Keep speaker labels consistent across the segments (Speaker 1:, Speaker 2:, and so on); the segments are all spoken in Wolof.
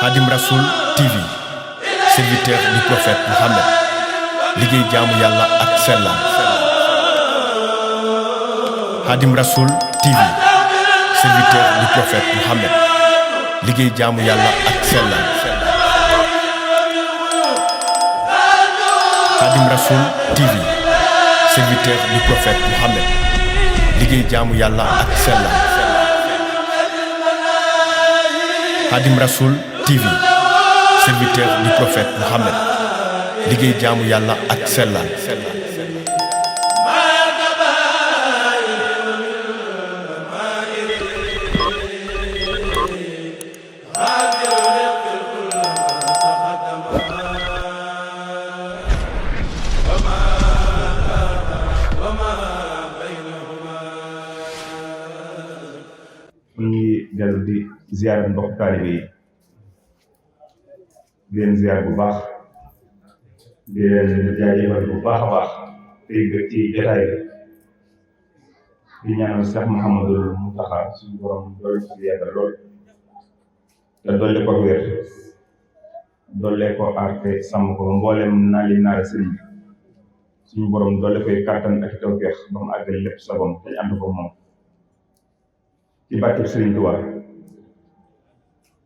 Speaker 1: Khadim Rassoul TV serviteur du prophète Mohammed liggéey jaamu yàlla ak sellal. Khadim Rassoul TV serviteur du prophète Mohammed liggéey jaamu yàlla ak sellal. Khadim Rassoul TV serviteur du prophète Mohammed liggéey jaamu yàlla ak sellal. Khadim Rassoul TV serviteur du prophète Mohammed liggéey jaamu yàlla ak sellal.
Speaker 2: ñu ngi dellu di ziar mbokk taalibe yi di leen ziar bu baax di leen jaajëfal bu baax a baax tey bëgg ci jotaay bi di ñaanal Cheikh Mouhamadul Mountakha suñu borom doole ko yàggal lool te doole ko wér doole ko aar te sàmm ko mboolem naa li naara sëriñ bi suñu borom doole koy kàttan ak tawfeex ba mu àggal lépp sabam te ñu ànd ko moom ci barkeb Sëriñ Tuubaa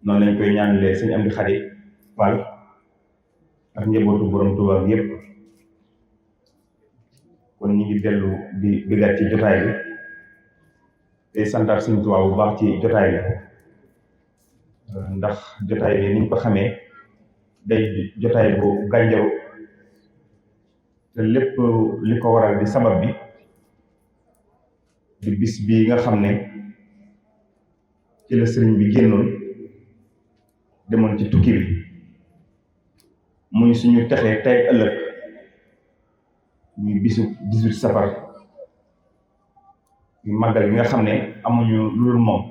Speaker 2: noonu lañ koy ñaanalee sëñ Amdi Xadi Fall ak njabootu borom Tuubaa bi yépp kon ñu ngi dellu di bëggaat ci jotaay bi tey santaat Sëriñ Tuubaa bu baax ci jotaay bi ndax jotaay bi ni ñu ko xamee day jotaay bu gànjaru te lépp li ko waral di sabab bi di bis bi nga xam ne ci la sëriñ bi génnoon demoon ci tukki bi muy suñu texee tey ëllëg muy bisu 18 safar ñu màggal bi nga xam ne amuñu lu dul moom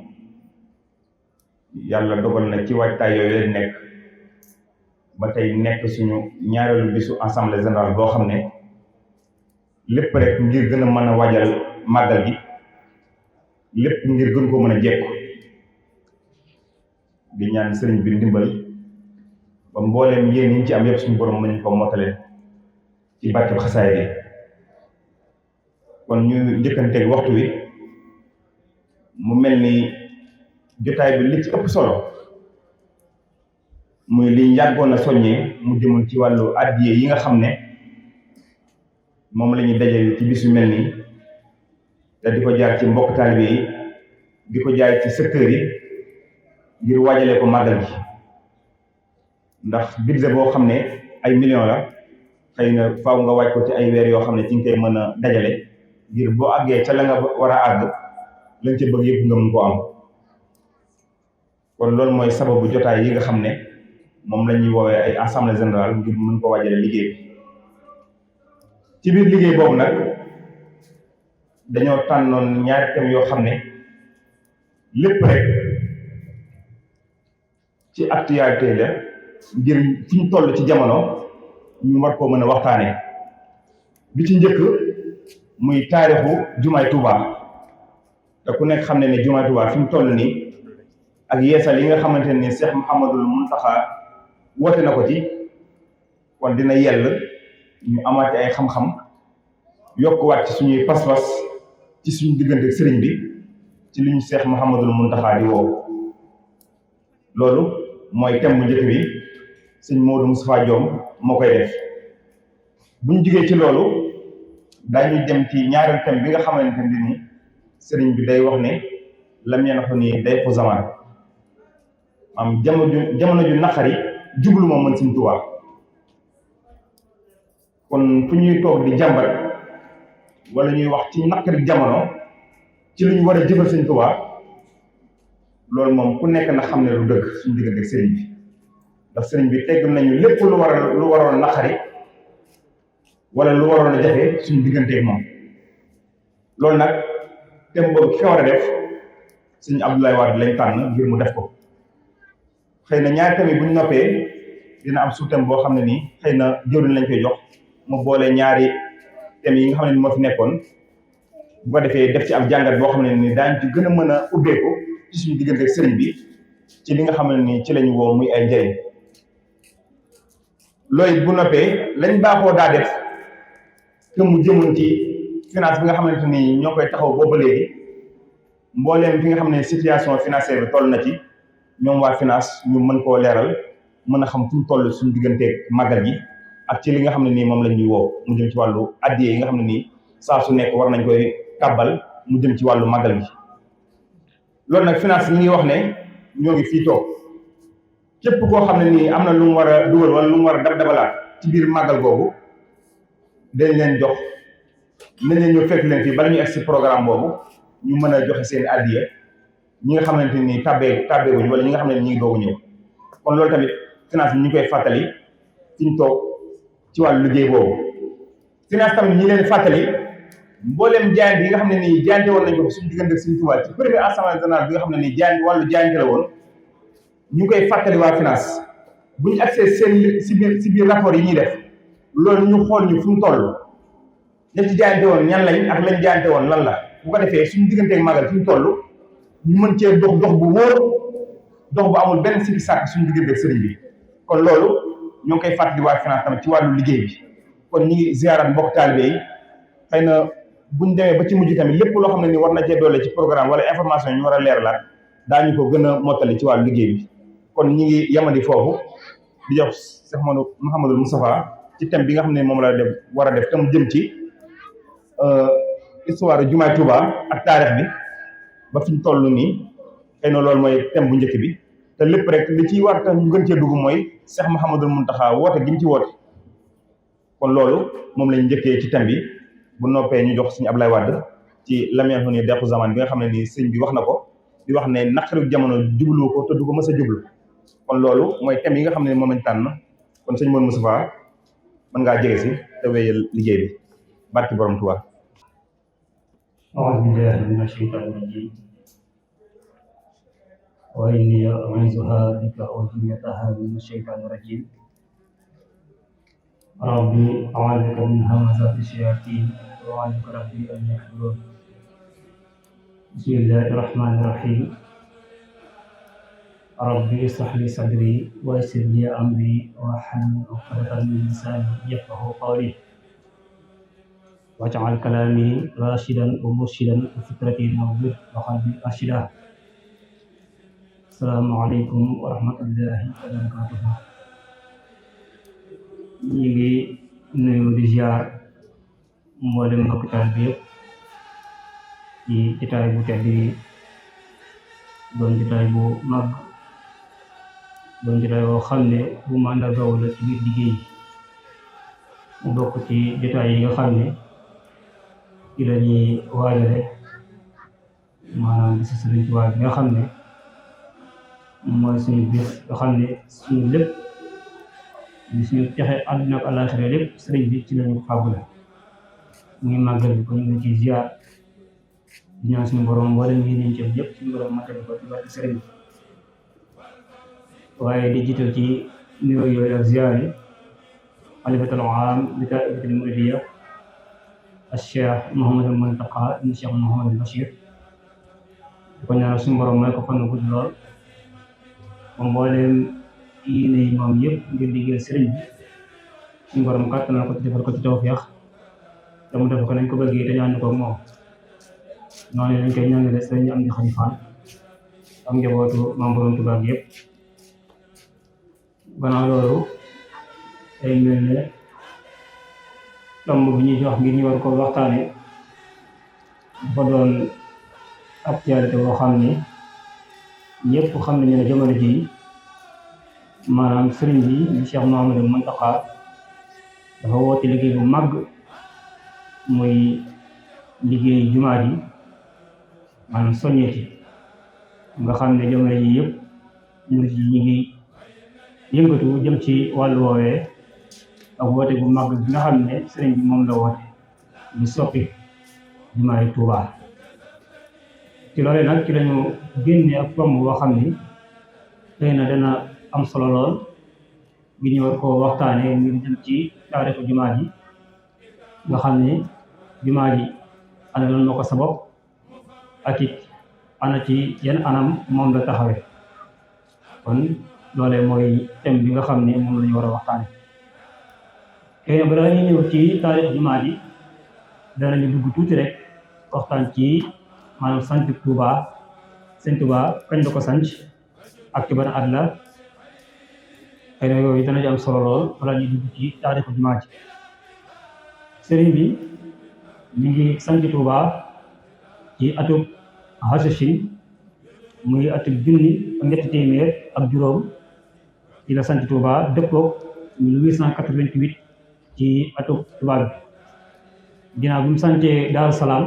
Speaker 2: yàlla dogal na ci waajtaay yooyu nekk ba tey nekk suñu ñaareelu bisu assemblée générale boo xam ne lépp rek ngir gën a mën a waajal màggal gi lépp ngir gën ko mën a jekku di ñaan sëriñ bi ndimbal ba mbooleem yéen yi ci am yëpp suñu borom mën ñu ko mottale ci barkeb xasaay bi kon ñu njëkkanteeg waxtu wi mu mel ni jotaay bi li ci ëpp solo muy liñ yàggoon a soññee mu jëmoon ci wàllu addiye yi nga xam ne moom la ñuy dajale ci bis yu mel nii te di ko jaar ci mbokk taalibe yi di ko jaar ci secteur yi ngir waajale ko màggal gi ndax budget boo xam ne ay millions la xëy na faaw nga waaj ko ci ay weer yoo xam ne ci nga koy mën a dajale ngir boo àggee ca la nga war a àgg lañ ca bëgg yëpp nga mën koo am kon loolu mooy sababu jotaay yi nga xam ne moom la ñuy woowee ay assemblée générale ngir mën ko waajale liggéey bi ci biir liggéey boobu nag dañoo tànnoon ñaari thèmes yoo xam ne lépp rek ci actualité la ngir fi ñu toll ci jamono ñu war koo mën a waxtaanee bi ci njëkk muy taarixu jumaay Touba te ku nekk xam ne ne jumaay Touba fi mu toll nii ak yeesal yi nga xamante ne Cheikh Mouhamadul Mountakha woote na ko ci kon dina yell ñu amaat ay xam-xam yokkuwaat ci suñuy pas-pas ci suñu diggante sëriñ bi ci li ñu Cheikh Mouhamadul Mountakha di woo loolu mooy thème bu njëkk bi sëñ Modou Moustapha Diom moo koy def bu ñu jugee ci loolu daañu dem ci ñaareelu thème bi nga xamante ne ni sëriñ bi day wax ne lam yanaxu ni day ko zaman am jamono ju naqari jublu ma mën Sëriñ Tuubaa kon fu ñuy toog di jàmbat wala ñuy wax ci naqari jamono ci lu ñu war a jëfal Sëriñ Tuubaa loolu moom ku nekk na xam ne lu dëgg suñu diggante ak sëriñ bi ndax sëriñ bi tegg nañu lépp lu waroon naqari wala lu waroon a jafe suñu diggante ak moom loolu nag thème boobu ki ko war a def sëñ Abdoulaye Wade lañ tànn ngir mu def ko xëy na ñaari thèmes yi bu ñu noppee dina am sous-thème boo xam ne nii xëy na jëwriñ lañ koy jox mu boole ñaari thèmes yi nga xam ne ni moo fi nekkoon bu ko defee def ci am jàngat boo xam ne ni daañu ci gën a mën a ubbeeku ci suñu diggante ak sëriñ bi ci li nga xam ne nii ci lañu woo muy ay njëriñ looy bu noppee lañ baaxoo daa def te mu jëmoon ci finance bi nga xamante ni ñoo koy taxaw booba léegi mbooleem fi nga xam ne situation financière bi toll na ci ñoom waa finance ñu mën koo leeral mën a xam fu ñu toll suñu digganteeg màggal gi ak ci li nga xam ne nii moom la ñuy woo mu jëm ci wàllu addiye yi nga xam ne nii saa su nekk war nañ koy tàbbal mu jëm ci wàllu màggal gi loolu nag finance ñi ngi wax ne ñoo ngi fii toog képp koo xam ne nii am na lu mu war a dugal wala lu mu war a dabalaat ci biir màggal googu dañ leen jox nañ leen ñëw fekk leen fii bala ñu egg si programme boobu ñu mën a joxe seen addiya ñi nga xamante ni tàbbeeguñu wala ñi nga xam ne ñi ngi doogu ñëw kon loolu tamit finance bi ñu koy fàttali fi ñu toog ci wàllu liggéey boobu finance tamit ñi leen fàttali mbooleem jaayante yi nga xam ne nii jaayante woon nañ ko suñu diggante ak suñu Tuubaa ci premier assemblée générale bi nga xam ne nii wàllu jaayante la woon ñu koy fàttali waa finance bu ñu accès seen si biir rapport yi ñuy def loolu ñu xool ñu fu mu toll ña ci jaayante woon ñan lañ ak lañ jaayante woon lan la bu ko defee suñu digganteeg màggal fu mu toll ñu mën cee dox bu wóor dox bu amul benn sikki sàkk suñu digganteeg sëriñ bi kon loolu ñoo ngi koy fàttali waa finance tamit ci wàllu liggéey bi kon ñi ngi ziarat mbokk taalibe yi xëy na buñ demee ba ci mujj tamit lépp loo xam ne ni war na cee doole ci programme wala information ñu war a leeralaat daañu ko gën a mottali ci wàllu liggéey bi kon ñi ngi yamandi foofu di jox Cheikh Mouhamadou Moustapha ci thème bi nga xam ne moom la def war a def te mu jëm ci histoire jumaay Touba ak taarix bi ba fi ñu toll nii xëy na loolu mooy thème bu njëkk bi te lépp rek li ciy war tax ñu gën cee dugg mooy Cheikh Mouhamadou Mountakha woote gi mu ci woote kon loolu moom lañ njëkkee ci thème bi bu noppee ñu jox suñu Ablaye Wade ci lamien ni dequ zaman bi nga xam ne nii sëñ bi wax na ko di wax ne naqaru jamono jublu ko te du ko mës a jublu kon loolu mooy thème yi nga xam ne moom lañ tànn kon sëñ Modou Moustapha mën ngaa jege si te wéyal liggéey bi barki borom Tuubaa.
Speaker 3: أعوذ بالله من الشيطان الرجيم وإني أعيذها بك وذريتها من الشيطان الرجيم ربي أعوذ بك من همزات الشياطين وأعوذ بك ربي أن يحضرون بسم الله الرحمن الرحيم ربي اشرح لي صدري ويسر لي أمري واحلل عقدة من لساني يفقهوا قولي واجعل كلامي راشدا ومرشدا وفكرتي نور وقلبي أرشدا السلام عليكم ورحمة الله وبركاته ñi ngi nuyu di ziar mboolem mbokk taal bi yëpp ci jotaay bu tedd bi doon jotaay bu mag doon jotaay boo xam ne bu màndargaw la ci biir liggéey mu bokk ci jotaay yi nga xam ne ci la ñuy waajale maanaam bisu Sëriñ Tuubaa bi nga xam ne mooy suñu bis nga xam ne suñu lépp di suñu texe àdduna ak àllaaxira lépp sëriñ bi ci lañu fàggu la muy màggal bi ko ñu ngi ci ziar di ñaan suñu borom wala ngi niñ ci yëpp suñu borom matal ko ci barke sëriñ bi waaye di jiital ci nuyoo yooyu ak ziar yi xalifatul aam li taifatul muridiyya Cheikh Mouhamadou Mountakha ibn Cheikh Mouhamadou Bachir di ko ñaanal suñu borom may ko fan gudd lool moom mbooleem yéene yi moom yëpp ngir liggéeyal sëriñ bi suñu borom kàttanal ko ci defal ko ci tawfeex te mu def ko nañ ko bëggee te ñaan ko moom noonu lañ koy ñaanale sëriñ am di xalifaan ak njabootu maam borom Tuubaa yëpp gannaaw loolu day mel ne tomb bi ñuy jox ngir ñu war ko waxtaane dafa doon actualité boo xam ne ñëpp xam nañu ne jamono ji maanaam sëriñ bi di Cheikh Mouhamadou Mountakha dafa woote liggéey bu màgg muy liggéey jumaa ji maanaam soññeeti nga xam ne jamono ji yëpp murid yi ñu ngi yëngatu jëm ci wàllu woowee ak woote bu màgg bi nga xam ne sëriñ bi moom la woote ñu soppi jumaa yi Tuubaa ci loolu nag ci lañu génne ak tomb boo xam ni xëy na dana am solo lool ngir ñu war koo waxtaane ngir jëm ci taarixu jumaa ji nga xam ne jumaa ji ana lan moo ko sabab ak it ana ci yan anam moom la taxawee kon loolee mooy thème bi nga xam ne moom la ñu war a waxtaane xëy na balaa ñuy ñëw ci taarix jumaa ji danañu dugg tuuti rek waxtaan ci maanaam sant Touba sëñ Touba kañ la ko sanc ak ci ban at la xëy na yooyu dana ci am solo lool balaa ñuy dugg ci taarixu jumaa ji sëriñ bi ñu ngi sanc Touba ci atub Hasashin muy atub junni ak ñetti téeméer ak juróom ci la sanc Touba dëppoog 1888 ci atub tubaab bi ginnaaw bi mu sancee Daaru Salaam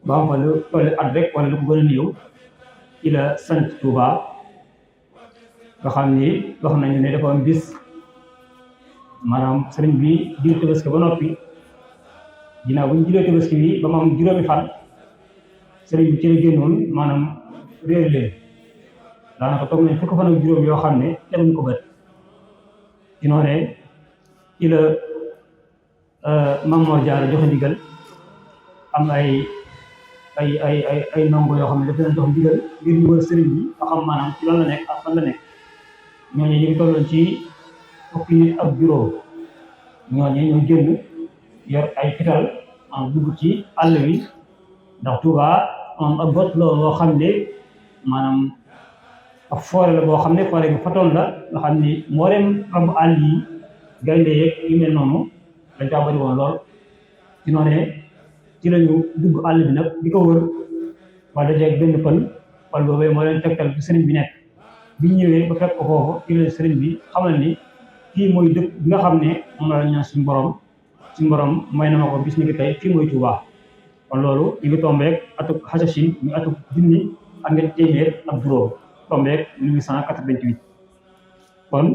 Speaker 3: ba am fa lu toll at rek wala lu ko gën a néew ci la sanc Touba nga xam ni wax nañu ne dafa am bis maanaam sëriñ bi jël Tabaski ba noppi ginnaaw bu ñu jëlee Tabaski bi ba mu am juróomi fan sëriñ bi ci la génnoon maanaam réer leen daanaka toog nañ fukki fan ak juróom yoo xam ne teguñ ko bët ci noonee ci la Mame Mor Diarra joxe ndigal am ay ndongo yoo xam ne daf leen jox ndigal ngir ñu wër sëriñ bi ba xam maanaam ci lan la nekk ak fan la nekk ñooñu ñu ngi tolloon ci fukki nit ak juróom ñooñu ñoo génn yor ay fital am dugg ci àll wi ndax Touba moom ak bot la boo xam ne maanaam ak foore la boo xam ne foore bi fatoon la nga xam ni moo dem rabu àll yi gaynde yeeg yu mel noonu dañ kaa bëri woon lool ci noonee ci lañu dugg àll bi nag di ko wër wala dajeeg benn pël boobee moo leen tegtal bi sëriñ bi nekk bi ñu ñëwee ba fekk ko foofu ci leen sëriñ bi xamal ni fii mooy dëkk bi nga xam ne moom la ñaan suñu borom may na ma ko bis ni ki tey fii mooy Touba kon loolu ñu ngi tombeek atuk Hasashin ñu atuk junni ak ñetti téeméer ak juróom tombeek 1888 kon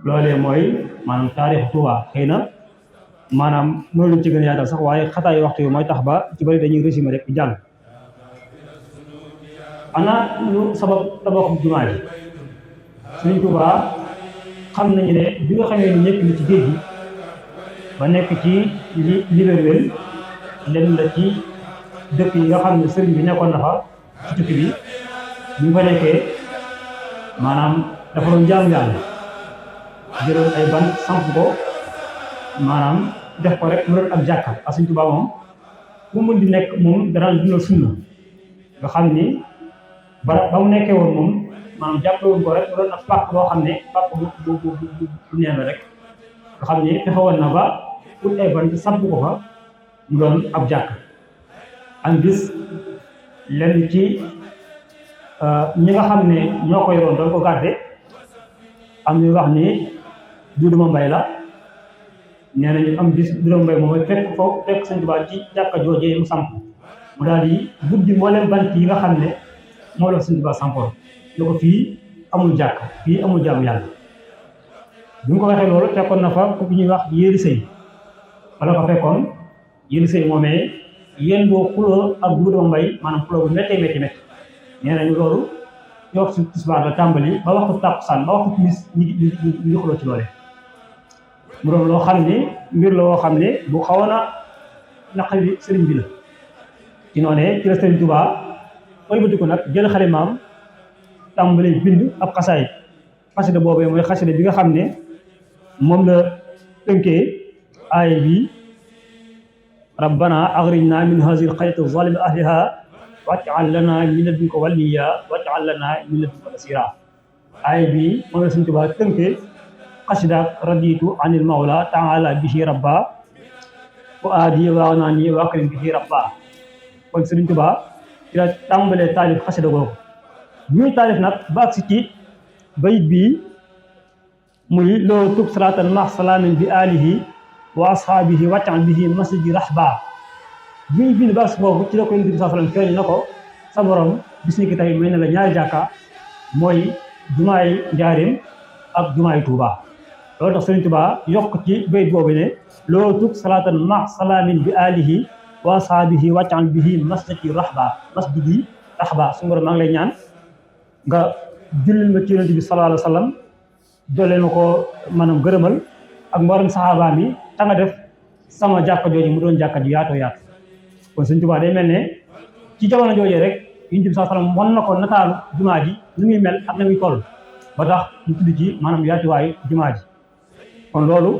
Speaker 3: loolee mooy maanaam taarixu Touba xëy na maanaam mënu lañ ci gën a yaatal sax waaye xataayu waxtu yi mooy tax ba ci bëri dañuy résumé rek jàll ana lu sabab tabaxu jumaa ji Sëriñ Touba xam nañu ne bi nga xamee ni nekk na ci géej gi ba nekk ci Libreville lenn la ci dëkk yi nga xam ne sëriñ bi nekkoon na fa ci tukki bi ñu fa nekkee maanaam dafa doon jaam yàlla jëloon ay ban samp ko maanaam def ko rek mu doon ak jàkka ak Sëriñ Touba moom fu mu di nekk moom danaan dundal sunna nga xam ni ba mu nekkee woon moom maanaam jàppale woon ko rek mu doon ak pàkk boo xam ne pàkk bu neen la rek nga xam ni fexewoon na ba pour ay ban samp ko fa mu doon ab jàkk am gis lenn ci ñi nga xam ne ñoo ko yoroon doon ko gàdde am ñuy wax ni Duuduma Mbay la nee nañu am bis Duuduma Mbay moom fekk Sëñ Tuubaa ci jàkka joojee mu samp mu daal di buddi mboolem bant yi nga xam ne moo la Sëñ Tuubaa sampoon ne ko fii amul jàkk fii amul jaamu yàlla bi mu ko waxee loolu fekkoon na fa ku ñuy wax Yéeri Sëy wala ko fekkoon Yéeri Sëy moomee yéen boo xuloo ak Duuduma Mbay maanaam xuloo bu méttee métti nee nañu loolu yow si tisbaar la tàmbali ba waxtu tàkkusaan ba waxtu timis ñi xuloo ci loole mu doon loo xam ne mbir la woo xam ne bu xawoon a naqari sëriñ bi la ci noonee ci la Sëriñ Touba ëlbati ko nag jël xalimaam tàmbali bind ab xasida boobee mooy xasida bi nga xam ne moom la tënkee aaya bi rabbana axrijna min hazihi alqaryati zalimi ahliha waj'al lana min ladunka waliyya waj'al lana min ladunka nasira aaya bi moom la Sëriñ Touba tënkee xasida raditu anil mawla taala bihi rabba wa aadi wa naani wa akrim bihi rabba kon Sëriñ Touba ci la tàmbalee taalif xasida googu bi muy taalif nag ba agsi ci bayit bii muy loo tub salatan ma salaamin bi alihi wa ashaabihi wàccan bihi masjidi rahba bi muy bind ba agsi foofu ci la ko Yonent bi sallallahu alayhi wa sallam feeñ na ko sa borom bis ni ki tey may na la ñaari jàkka mooy jumaay Njaaréem ak jumaay Tuuba loolu tax Sëriñ Tuuba yokk ci bayit boobu ne loo tub salatan ma salaamin bi alihi wa ashaabihi wàccan bihi masjidi rahba su borom maa ngi lay ñaan nga jullil ma ci Yonent bi sallallahu alayhi wa sallam doole na ko maanaam gërëmal ak mboolem saxaabaam yi ta nga def sama jàkka jooju mu doon jàkka ji yaatoo yaatu kon Sëriñ Tuubaa day mel ne ci jamono joojee rek Yonent bi sallallahu alayhi wa sallam wan na ko nataalu jumaa ji nu muy mel ak na muy toll ba tax ñu tudd ci maanaam yaatuwaayu jumaa ji kon loolu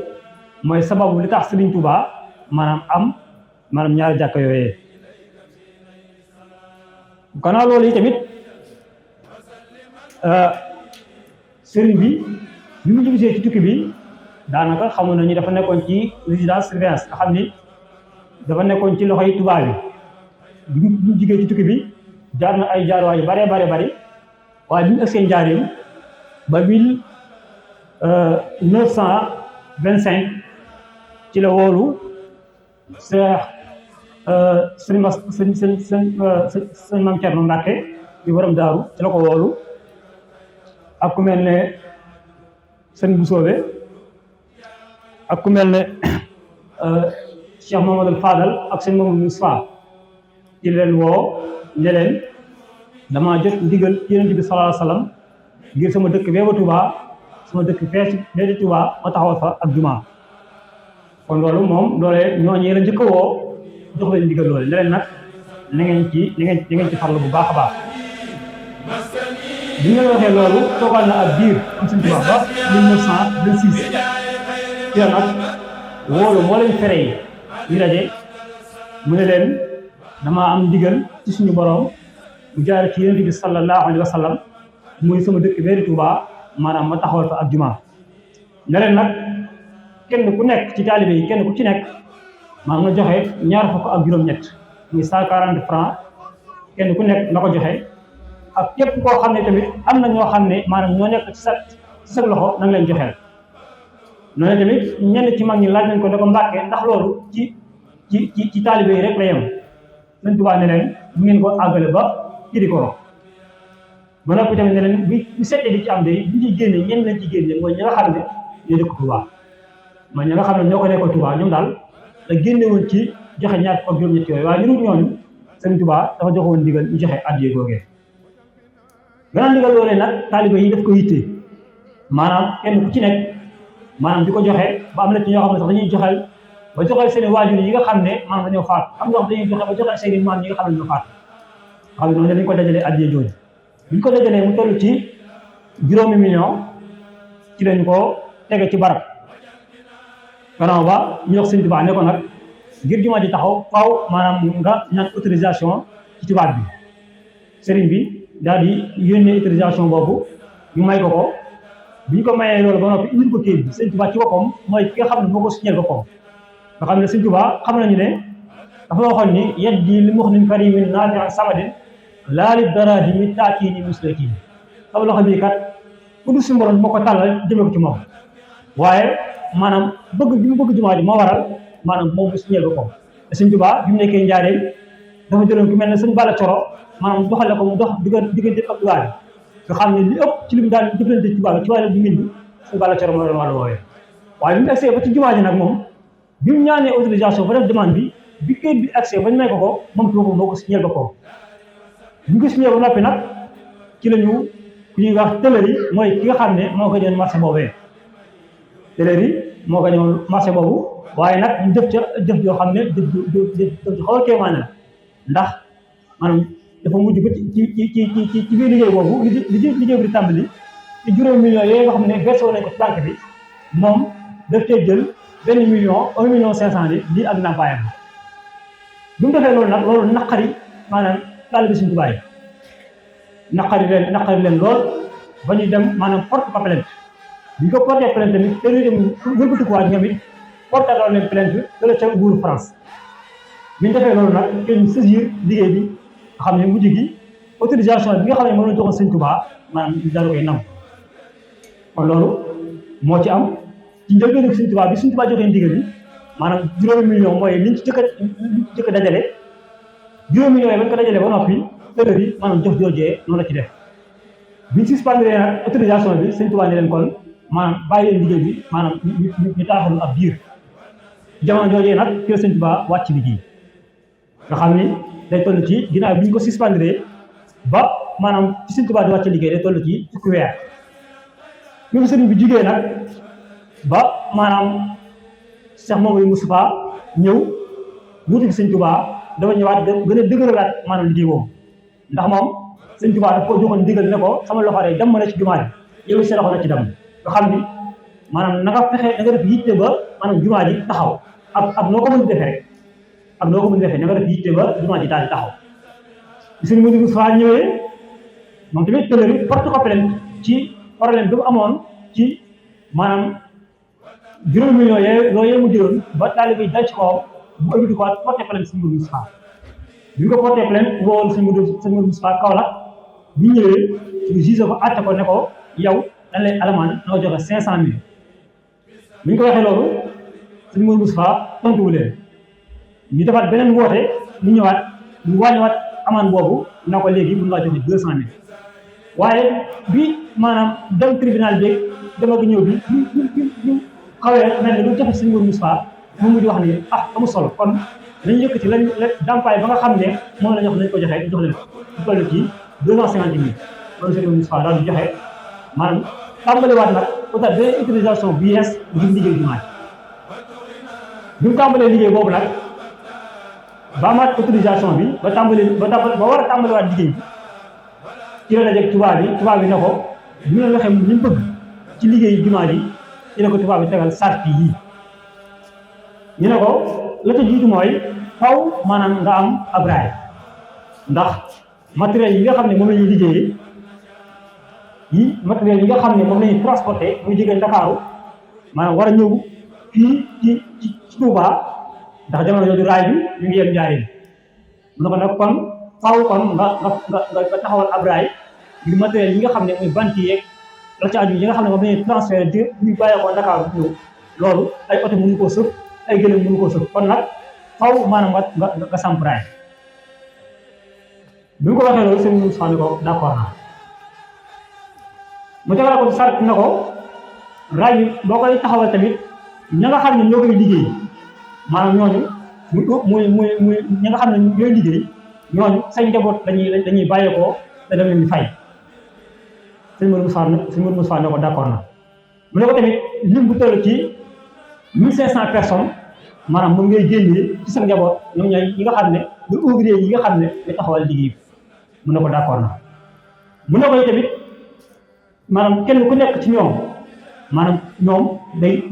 Speaker 3: mooy sababu li tax Serigne Touba maanaam am maanaam ñaari jàkka yooyee gannaaw loolu yi tamit sëriñ bi mu ñibbisee ci tukki bi daanaka xamoon nañu dafa nekkoon ci résidence surveillance nga xam ni dafa nekkoon ci loxoy tubaab bi mu jigee ci tukki bi jaar na ay jaarwaay yu bare bari waaye bi mu egg seen njaareem ba 1925 ci la woolu sëñ Maam Cerno Mbàkke di borom daaru ci la ko woolu ak ku mel ne sëñ Busoobe ak ku mel ne Cheikh Mamadou Fadal ak sëñ Mamadou Moustapha ci leen woo ne leen damaa jot ndigal Yonent bi sallallahu alayhi wa sallam ngir sama dëkk bee ba Touba sama dëkk fee bee di Touba ma taxawal fa ak jumaa kon loolu moom loolee ñooñee la njëkk a woo jox leen ndigal loole ne leen nag na ngeen ci farlu bu baax a baax bi ñu waxee loolu toogal na ab diir am suñu Touba ba 1926 ci la nag woolu moo leen fere yi ñu daje mu ne leen damaa am ndigal ci suñu borom mu jaar ci Yonent bi sallallahu alayhi wa sallam muy sama dëkk bee di Touba maanaam ma taxawal fa ak jumaa ne leen nag kenn ku nekk ci taalibe yi kenn ku ci nekk maa nga joxe ñaar fukk ak juróom-ñett muy 140 francs kenn ku nekk na ko joxe ak képp koo xam ne tamit am na ñoo xam ne maanaam ñoo nekk ci sa loxo na nga leen joxeel noonu tamit ñenn ci mag ñi laaj nañ ko ne ko Mbàkke ndax loolu ci taalibe yi rek la yem Sëñ Tuubaa ne leen bu ngeen ko àggale ba kii ko ba noppi tamit ne leen bi seetee di ci am de bi ñuy génne ñenn lañ ci génne mooy ñi nga xam ne ñoo dëkk Touba mooy ñi nga xam ne ñoo ko nekk Touba ñoom daal la génne woon ci joxe ñaar fukk ak juróom-ñett yooyu waaye ñun ñooñu Sëñ Tuubaa dafa joxoon ndigal ñu joxe addiya googee gannaaw ndigal loolee nag taaliba yi daf ko yitte maanaam kenn ku ci nekk maanaam di ko joxe ba am na ci ñoo xam ne sax dañuy joxel ba joxel seen waajur yi nga xam ne maanaam dañoo faat am ñoo xam dañuy joxe ba joxel seen maam yi nga xam ne dañoo faat xam ne noonu dañ ko dajalee addiya jooju buñ ko dajalee mu toll ci 5 millions ci lañ ko tege ci barab gannaaw ba ñu wax Sëñ Tuubaa ne ko nag ngir jumaa ji taxaw faaw maanaam nga ñaan autorisation ci tubaab bi sëriñ bi daal di yónnee autorisation boobu ñu may ko bi ñu ko mayee loolu ba noppi indil ko kayit bi Sëñ Tuubaa ci boppam mooy ki nga xam ne moo ko signé boppam nga xam ne Sëñ Tuubaa xam nañu ne dafa waxoon ni yaddi li muxnin karimin naafi'in samadin laa li daraahimi taatiini muslakin sama loxo bii kat ku du suñu borom moo ko tàllal jëmee ko ci moom waaye maanaam bëgg bi mu bëgg jumaa ji moo waral maanaam moom mu signé boppam te Sëñ Tuubaa bi mu nekkee Njaaréem dafa jëloon ku mel ne Sëñ Balla Coro maanaam doxale ko mu dox diggante ak tubaab bi nga xam ne li ëpp ci li mu daan jëflante tubaab bi ci wàllu bu mbind Sëñ Balla Coro moo doon wàllu woowee waaye bi mu accès ba ci jumaa ji nag moom bi mu ñaanee autorisation ba def demande bi kayit bi accès ba ñu may ko moom ci boppam moo ko signé boppam bu ñu ko signé ba noppi nag ci la ñu ku ñuy wax tëlëri mooy ki nga xam ne moo ko jël marché boobee tëlëri moo ko ñëwoon marché boobu waaye nag ñu jëf jëf joo xam ne jëf xaw a kéemaane la ndax maanaam dafa mujj ba ci biir liggéey boobu liggéey bi di tàmbali ci 5 millions yooyu nga xam ne versé woon nañ ko ci banque bi moom daf cee jël 1 million 500 lii ak ndàmpaayam bi mu defee loolu nag loolu naqari maanaam taalibe Sëñ Tuubaa yi naqari leen lool ba ñu dem maanaam porte ko plainte bi ñu ko porté plainte tamit te ñu dem wëlbatikuwaat ñoom it porté loolu leen plainte dala ca nguuru France bi ñu defee loolu nag te ñu saisir liggéey bi nga xam ne mujj gi autorisation bi nga xam ne moom la joxoon Sëñ Tuubaa maanaam daal koy nangu kon loolu moo ci am ci njëlbéenu Sëñ Tuubaa bi Sëñ Tuubaa joxee ndigal bi maanaam 5 millions mooy liñ ci jëkk dajale 5 millions yi bañ ko dajalee ba noppi tërër yi maanaam jox joojee noonu la ci def biñ suspendre nag autorisation bi Sëñ Tuubaa ne leen kon maanaam bàyyi leen liggéey bi maanaam ñu taaxalu ab diir jamono joojee nag ci la Sëñ Tuubaa wàcc liggéey nga xam ni day toll ci ginnaaw bi ñu ko suspendre ba maanaam ci Sëñ Tuubaa di wàcc liggéey day toll ci fukki weer bi fi sëriñ bi jugee nag ba maanaam Cheikh Mamadou Moustapha ñëw wuutu fi Sëñ Tuubaa dafa ñëwaat gën a dëgëralaat maanaam liggéey boobu ndax moom Sëñ Tuubaa daf ko joxoon ndigal ne ko sama loxo rek dem na ci jumaa ji yow sa loxo la ci dem nga xam ni maanaam na nga fexe na nga def yitte ba maanaam jumaa ji taxaw ak noo ko mën defee rek ak noo ko mën defee na nga def yitte ba jumaa ji daal di taxaw sëñ Modou Moustapha ñëwee moom tamit tëlëri porte ko plainte ci problème bi mu amoon ci maanaam juróomi millions yooyu mu jëloon ba taalibe yi dal ci kawam mu ëllëg ko porté plainte sëñ Modou Moustapha bi ñu ko porté plainte woon sëñ Modou Moustapha Kaolack bi ñëwee ñu gisé ko àtte ko ne ko yow dañ lay alamaan na nga joxe 500 000 bi ñu ko waxee loolu sëñ Modou Moustapha tontuwu leen ñu defaat beneen woote ñu ñëwaat ñu wàññiwaat amaan boobu na ko léegi mën ngaa joxe 200 000 waaye bi maanaam dem tribunal bi dama ko ñëw bi xawee mel ni lu jafe sëñ Modou Moustapha moom mu di wax ni amul solo kon nañu yëkkati lañ dàmpaay ba nga xam ne moom la ñu wax nañ ko joxe jox leen lu toll ci 250 000 loolu sëñ Modou Moustapha daal di joxe maanaam tàmbaliwaat nag peut-être beneen utilisation bu yees ngir liggéey jumaa ji bi mu tàmbalee liggéey boobu nag ba amaat autorisation bi ba war a tàmbaliwaat liggéey bi ci la dajeeg tubaab bi ne ko ñu ne waxee ñu bëgg ci liggéey jumaa ji ci la ko tubaab bi tegal sart yi ñu ne ko la ca jiitu mooy faw maanaam nga am ab raay ndax matériel yi nga xam ne moom la ñuy liggéeyee matériel yi nga xam ne moom la ñuy transporté muy jógee Ndakaaru maanaam war a ñëw fii ci Touba ndax jamono jooju raay bi ñu ngi yem Njaaréem mu ne ko nag kon faaw kon nga taxawal ab raay ngir matériel yi nga xam ne muy bant yeeg la ci aju yi nga xam ne moom la ñuy transféré di ñu bàyyeekoo Ndakaaru ñëw loolu ay oto mënu koo sëf ay gëlëm mënu koo sëf kon nag faaw maanaam nga samp raay bi mu ko waxee loolu sëñ Moussa ne ko d'accord naa mu tegal ko sart na ko raay bi boo koy taxawal tamit ña nga xam ne ñoo koy liggéey maanaam ñooñu muy ñi nga xam ne ñooy liggéey ñooñu say njaboot dañuy bàyyeekoo te dem leen di fay sëñ Modou Moustapha ne ko d'accord na mu ne ko tamit lim bu toll ci 1500 personnes maanaam moom ngay génnee ci sa njaboot ñoom ñooy ñi nga xam ne lu ouvrier yi nga xam ne ñu taxawal liggéey bi mu ne ko d'accord na mu ne ko tamit maanaam kenn ku nekk ci ñoom maanaam ñoom day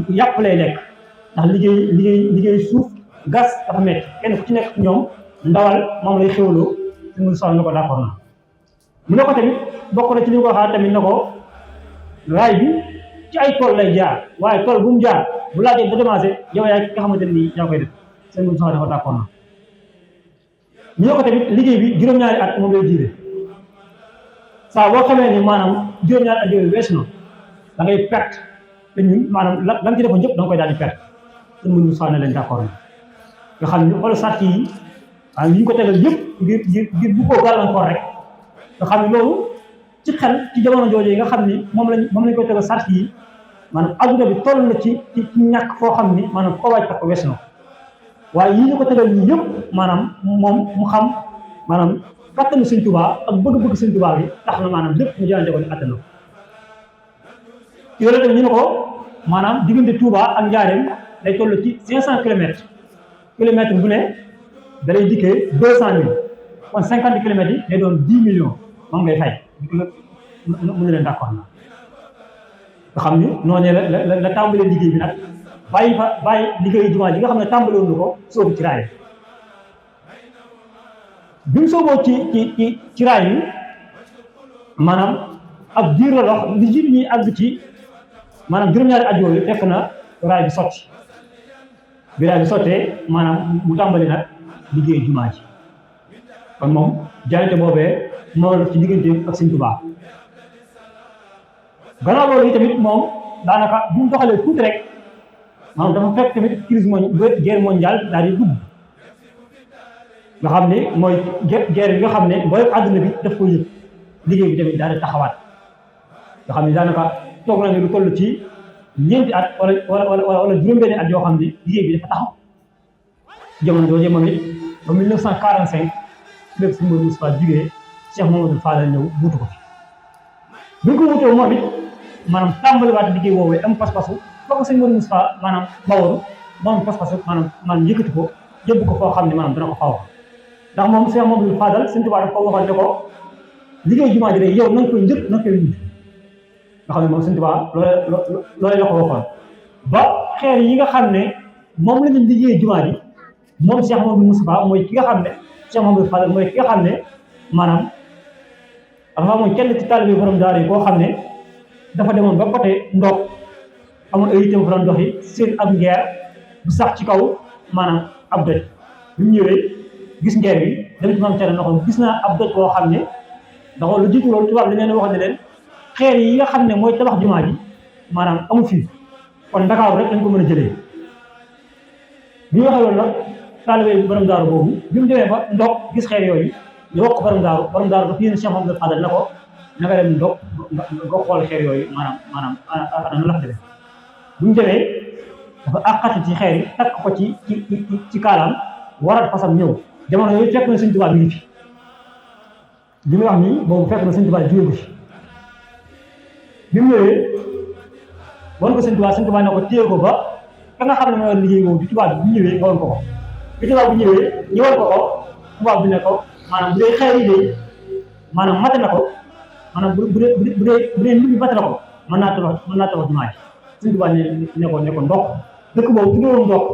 Speaker 3: yàpp lay lekk ndax liggéey suuf gas dafa metti kenn ku ci nekk ci ñoom ndawal moom lay xéwloo sëñ Modou Moustapha ne ko d'accord na mu ne ko tamit bokk na ci li nga ko waxaat tamit ne ko raay bi ci ay tool lay jaar waaye tool bu mu jaar bu laajee ba démarré yow yaay ki nga xamante ne nii yaa koy def sëñ Modou Moustapha ne ko d'accord na ñu ne ko tamit liggéey bi juróom-ñaari at moom lay diire saa boo xamee ni maanaam juróom-ñaari at yooyu weesu na da ngay perte te ñun maanaam la nga ci defoon ñëpp da nga koy daal di perte sëñ Modou Moustapha ne leen d'accord na nga xam ne xoolal sart yi waaye ñu ko tegal yëpp ngir bu ko gàllankoor rek nga xam ne loolu ci xel ci jamono jooju yi nga xam ni moom lañ koy tegal sart yi maanaam adduna bi toll na ci ñàkk foo xam ni maanaam koo waaj ko weesu na waaye yii ñu ko tegal ñi yëpp maanaam moom mu xam maanaam kattanu Sëñ Tuubaa ak bëgg-bëgg Sëñ Tuubaa bi tax na maanaam lépp mu jaante ko ni attana ci loolu tamit ñu ne ko maanaam diggante Touba ak Njaaréem day toll ci 500 kilomètres bu ne da lay dikkee 200 000 kon 50 kilomètres yi day doon 10 millions moom ngay fay mu ne leen d'accord na nga xam ni noonu la tàmbalee liggéey bi nag bàyyi liggéeyu jumaa ji nga xam ne tàmbale woon na ko soobu ci raay bi mu sooboo ci raay yi maanaam ab diir la dox li jiitu ñuy àgg ci maanaam juróom-ñaari at yooyu fekk na raay bi sotti bi raay bi sottee maanaam mu tàmbali nag liggéey jumaa ji kon moom jaayante boobee moo def ci diggante ak Sëñ Tuubaa gannaaw loolu yi tamit moom daanaka bu mu doxalee tuuti rek maanaam dafa fekk tamit crise guerre mondiale daal di dugg nga xam ne mooy guerre bi nga xam ne mooy àdduna bi daf ko yëg liggéey bi tamit daal di taxawaat nga xam ne daanaka toog nañu lu toll ci ñeenti at wala juróom-benni at yoo xam ne liggéey bi dafa taxaw jamono jooju moom it ba 1945 lépp Sëñ Modou Moustapha jugee Cheikh Mamadou Fadal ñëw wuutu ko fi bi ñu ko wuutoo moom it maanaam tàmbaliwaat liggéey woowee am pas-pasu foofu Sëñ Modou Moustapha maanaam bawoon moom pas-pasu maanaam yëkkati ko yóbbu ko foo xam ne maanaam dana ko xaw ndax moom Cheikh Mamadou Fadal Sëñ Tuubaa daf ko waxoon ne ko liggéey jumaa ji rek yow na nga koy njëkk na nga koy mujj nga xam ne moom Sëñ Tuubaa loolu la ko waxoon ba xeer yi nga xam ne moom la ñu liggéey jumaa ji moom Cheikh Mamadou Moustapha mooy ki nga xam ne Cheikh Mamadou Fadal mooy ki nga xam ne maanaam dafa mooy kenn ci taalibe borom daara yi koo xam ne dafa demoon ba côté ndox amoon ay itam fa doon doxi seen ab ngeer bu sax ci kaw maanaam ab doj bi mu ñëwee gis ngeer bi dem ci maam Thierno na ko gis naa ab doj boo xam ne ndax lu jiitu loolu tubaab dañ leen wax ne leen xeer yi nga xam ne mooy tabax jumaa ji maanaam amu fi kon Ndakaaru rek lañ ko mën a jëlee bi ñu waxee loolu nag taalibe borom daaru boobu bi mu demee ba ndox gis xeer yooyu ñu wax ko borom daaru dafa yéen Cheikh Mamadou Fadal na ko na nga dem ndox nga xool xeer yooyu maanaam nu la fa demee bu ñu demee dafa àqati ci xeer yi takk ko ci kaalaam warat fasam ñëw jamono yooyu fekk na Sëñ Tuubaa mi ngi fi li muy wax nii boobu fekk na Sëñ Tuubaa jóge ko fi bi mu ñëwee wan ko Sëñ Tuubaa ne ko téye ko ba ka nga xam ne mooy liggéey boobu di tubaab bi bu ñëwee nga wan ko bi tubaab bi ñëwee ñu wan ko tubaab bi ne ko maanaam bu dee xeer yi de maanaam mate na ko maanaam bu dee mbir mi mate na ko mën naa tabax jumaa ji Sëñ Tuubaa ne ko ndox dëkk boobu tuddoon ndox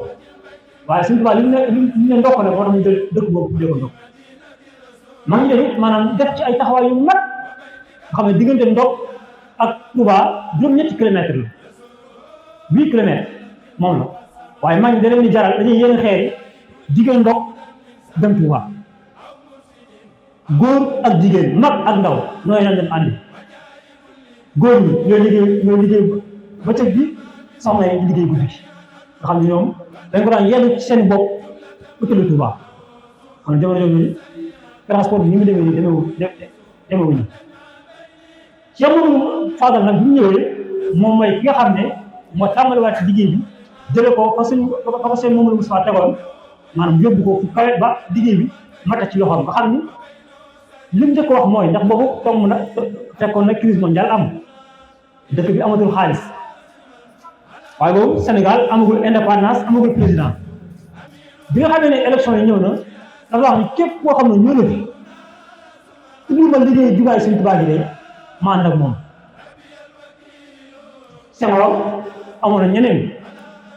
Speaker 3: waaye Sëñ Tuubaa li mu ne ndox ne moo tax ñu jël dëkk boobu tuddee ko ndox maa ngi tamit maanaam def ci ay taxawaay yu mag nga xam ne diggante ndox ak Touba juróom-ñetti kilomètres la 8 kilomètres moom la waaye maa ngi da leen di jaral dañuy yéen xeer yi jigéen ndox dem Touba góor ak jigéen mag ak ndaw nooy leen dem àndi góor ñi ñooy liggéey bëccëg bi soxna yi liggéey guddi gi nga xam ne ñoom dañ ko daan yenn ci seen bopp utali Touba xam ne jamono yooyu transport bi ni mu demee nii demewuñu Cheikh Mamadou Fadal nag bi mu ñëwee moom mooy ki nga xam ne moo tàmbaliwaat ci liggéey bi jële ko fa seen Mamadou Moustapha tegoon maanaam yóbbu ko fu kawe ba liggéey bi mata ci loxoom nga xam ni li mu njëkk wax mooy ndax boobu tomb na fekkoon na crise mondiale am dëkk bi amatul xaalis waaye boobu Sénégal amagul indépendance amagul président bi nga xam ne élection yi ñëw na dafa wax ni képp koo xam ne ñëw na fi tudd ma liggéey jumaay Sëñ Tuubaa ji de ma ànd ak moom Senghor amoon na ñeneen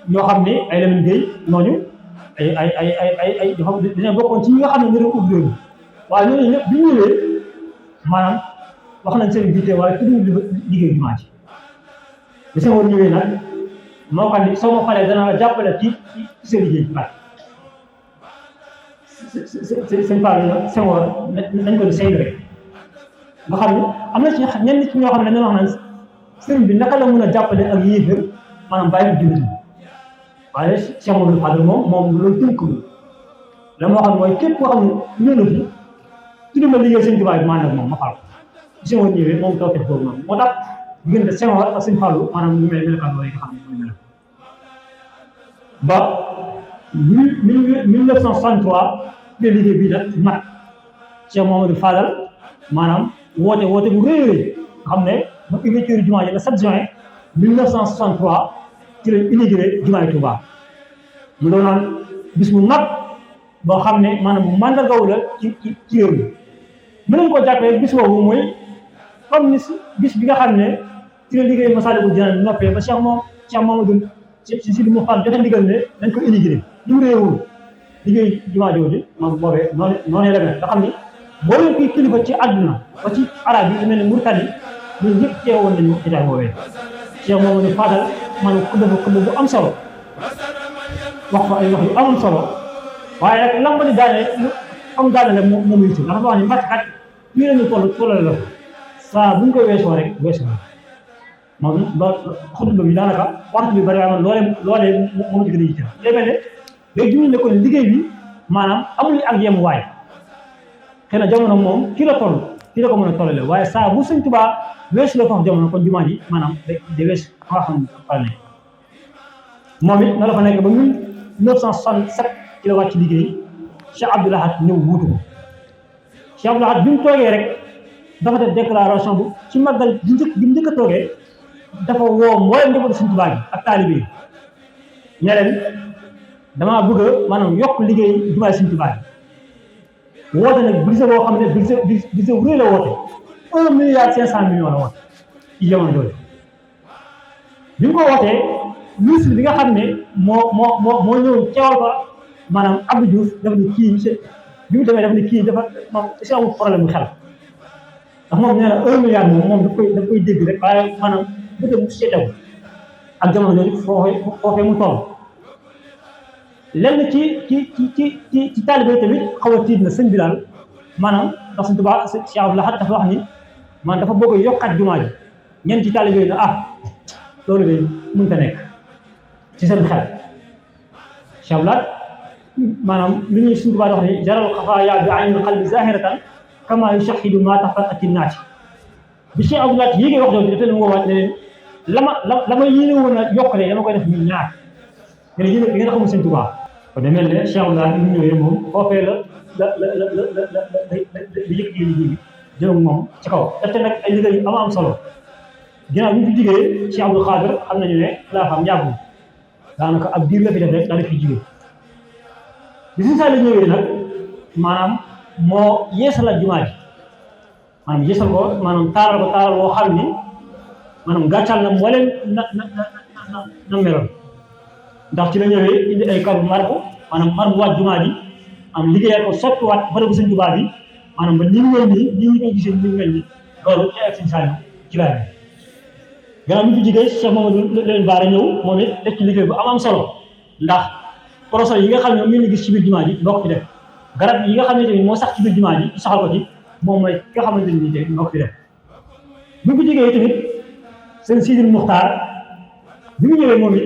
Speaker 3: ñoo xam ne ay Lamine Gueye ñooñu ay yoo xam ne dina bokkoon ci ñi nga xam ne ñu doon ubbi loolu waaye ñooñu ñëpp bi ñu ñëwee maanaam wax nañ seen jiite waaye tudd liggéey jumaa ji bi Senghor ñëwee nag moo xam ne soo ma xoolee dana la jàppale ci seen liggéey bi seen part yi Senghor nañ ko di saytu rek nga xam ne am na ci ñenn ci ñoo xam ne dañoo wax naan sëriñ bi naka la mën a jàppale ak yéefar maanaam bàyyi ko jullit waaye Cheikh Mamadou Fadal moom loolu tënk la moo xam mooy képp koo xam ne ñëw na fi tudd ma liggéey Sëñ Tuubaa bi maa nag moom ma faal ko Senghor ñëwee moom taw tef boobu noonu moo tax diggante Senghor ak Sëñ Fallu maanaam ñu mel melokaan yooyu nga xam ne mel ba 1963 de liggéey bii nag mat Cheikh Mamadou Fadal maanaam woote bu rëy nga xam ne ba ouverture jumaa ji le 7 juin 1963 ci lañ inauguré jumaay Touba mu doonoon bis bu mag boo xam ne maanaam bu màndargaw la ci réew mi mën nañu koo jàppee bis boobu mooy comme ni bis bi nga xam ne ci la liggéey Masaalikul Jinaan bi noppee ba Cheikh Mamadou si mu xam joxe ndigal ne dañ ko inauguré li mu réewul liggéey jumaa jooju moom boobee noonu la mel nga xam ni boo leen koy kilifa ci àdduna ba ci arab yi mel ne Mauritanie ñun ñëpp teewoon nañu jotaay boobee Cheikh Mamadou Fadal maanaam xutba bu am solo wax fa ay wax yu amul solo waaye nag lam ba di daane am daanale moom yitu ndax dafa wax ni mbàkk kat fii la ñu tollale la ko saa bu ñu koy weesoo rek weesu na moom loolu xutba bi daanaka waxtu bi bëri waaye man loolee moom ci gën a yitte day mel ne day juñu ne kon liggéey bi maanaam amul ak yem waay xëy na jamono moom kii la ko mën a tollale waaye saa bu Sëñ Tuubaa weesu la ko wax jamono kon jumaa ji maanaam de weesu fa xam ne moom it na la fa nekk ba 1967 ci la wàcc liggéey Cheikh Abdoul Ahad ñëw wuutu ko Cheikh Abdoul Ahad bi mu toogee rek dafa def déclaration bu ci màggal bi njëkk a toogee dafa woo mboolem njabootu Sëñ Tuubaa gi ak taalibe yi ne leen damaa bëgg a maanaam yokk liggéey jumaay Sëñ Tuubaa gi woote nag budget boo xam ne budget bu rëy la woote 1,5 milliard la woote ci jamono jooju bi mu ko wootee ministre bi nga xam ne moo ñëw teewal ko maanaam Abdou Diouf dafa ne kii monsieur bi mu demee dafa ne kii dafa moom si amul problème bu xel ndax moom nee na 1 milliard moom daf koy dégg rek waaye maanaam bëgg mu si teew ak jamono jooju foofee mu toll lenn ci taalibe tamit xaw a tiit na sëñ Bilal maanaam ndax suñ tubaab Cheikh Abdou Lahad dafa wax ni man dafa bëgg a yokkaat jumaa ji ñenn ci taalibe yi ne loolu de mënut a nekk ci seen xel Cheikh Abdou Lahad maanaam li ñuy suñ tubaab wax ni jaral xafaaya bi aynil qalbi zahiratan kama yushahidu ma taxta atinnaati bi Cheikh Abdou Lahad yéegee wax jooju dafa leen woowaat ne leen la ma yéene woon a yokkale dama koy def ñu ñaar nga ne yéen di ngeen xamul sëñ Tuubaa kon demel ne Cheikh Abdou Lahad bi mu ñëwee moom foofee la yëkkati liggéey bi jëm moom ci kaw def te nag ay liggéey yu am solo ginnaaw bi ñu fi jigee Cheikh Abdou Khadir xam nañu ne xilaafaam yàggul daanaka ab diir la fi def rek daal di fi jigee bi si saa la ñëwee nag maanaam moo yeesalaat jumaa ji maanaam yeesal ko maanaam taaral woo xam ni maanaam gàccal na mbooleem na meloon ndax ci la ñëwee indi ay karu marko maanaam marbuwaat jumaa ji am liggéeyal ko sottiwaat bërëbu sëñ Tuubaa bi maanaam ba ni mu mel nii ni ñu koy gisee ni mu mel nii loolu ci ak sëñ Saliou ci laa ne gannaaw bi fi jigéen Cheikh Mamadou leen baara ñëw moom it def ci liggéey bu am solo ndax projet yi nga xam ne moom ñu gis ci biir jumaa ji moo ko fi def garab yi nga xam ne tamit moo sax ci biir jumaa ji saxal ko ci moom mooy ki nga xamante ni nii tamit moo ko fi def bi fi jigéen tamit seen Sidil Muxtaar bi mu ñëwee moom it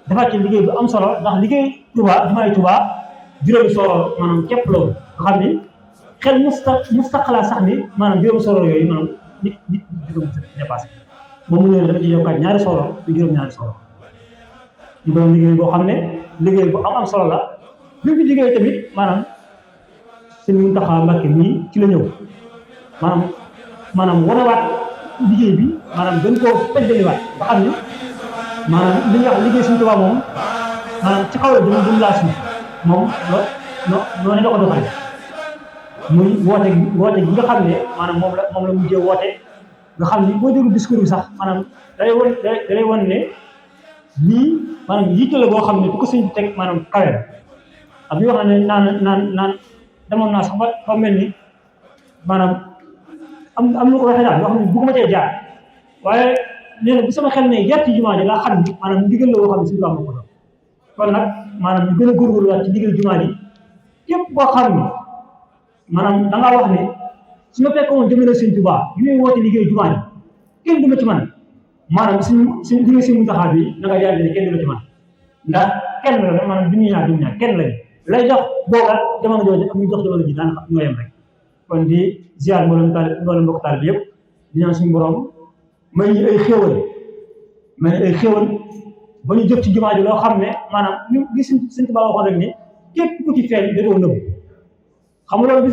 Speaker 3: dafa ci liggéey bu am solo ndax liggéey Touba jumaa yi Touba juróomi solo maanaam képp loolu nga xam ni xel musta xalaat sax ni maanaam juróomi solo yooyu maanaam nit juróom dépassé moom mu ñëwee dafa ci yokkaat ñaari solo yu juróom-ñaari solo ñu doon liggéey boo xam ne liggéey bu am solo la bi mu fi liggéey tamit maanaam sëñ Muntaxa Mbàkke nii ci la ñëw maanaam wanewaat liggéey bi maanaam gën koo feddaliwaat ba xam ni maanaam li ñuy wax liggéey Sëñ Tuubaa moom maanaam ci kaw la jëm laa suuf moom noonu la ko doxale muy woote gi nga xam ne maanaam moom la mujjee woote nga xam ni boo déglu discours bi sax maanaam dalay won ne lii maanaam yitte la boo xam ne bu ko sëñ bi teg maanaam kawe la ak bi wax ne naan demoon naa sax ba mel ni maanaam am lu ko waxee daal yoo xam ne bëgguma cee jaar waaye nee na bu sama xel ne yar ci jumaa ji laa xam ni maanaam ndigal la boo xam ne suñu baax ma ko doon kon nag maanaam ñu gën a góorgóorluwaat ci ndigal jumaa ji képp koo xam ni maanaam da ngaa wax ne su ma fekkoon jamono Sëñ Tuubaa bi muy woote liggéey jumaa ji kenn du ma ci man maanaam suñu liggéey Sëñ Muntaxaa bi na nga jaar ne kenn du ma ci man ndax kenn la maanaam du ñu ñaar kenn lañ lay jox booba jamono jooju ak ñu jox jamono ji daanaka ñoo yem rek kon di ziar mboolem mbokk taal bi yëpp di ñaan suñu borom may ñu ay xéwal ba ñu jëf ci jumaa ji loo xam ne maanaam li Sëñ Tuubaa waxoon rek ni képp ku ci feeñ da koo nëbb xam nga loolu bi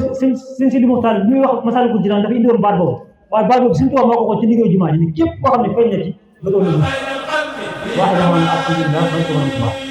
Speaker 3: sëñ Sidi Muxtaar bi muy wax Masaalikul Jinaan dafa indi woon baat boobu waaye baat boobu Sëñ Tuubaa moo ko waxoon ci liggéeyu jumaa ji ni képp koo xam ne feeñ na ci da koo nëbb waaye dama ne alhamdulilah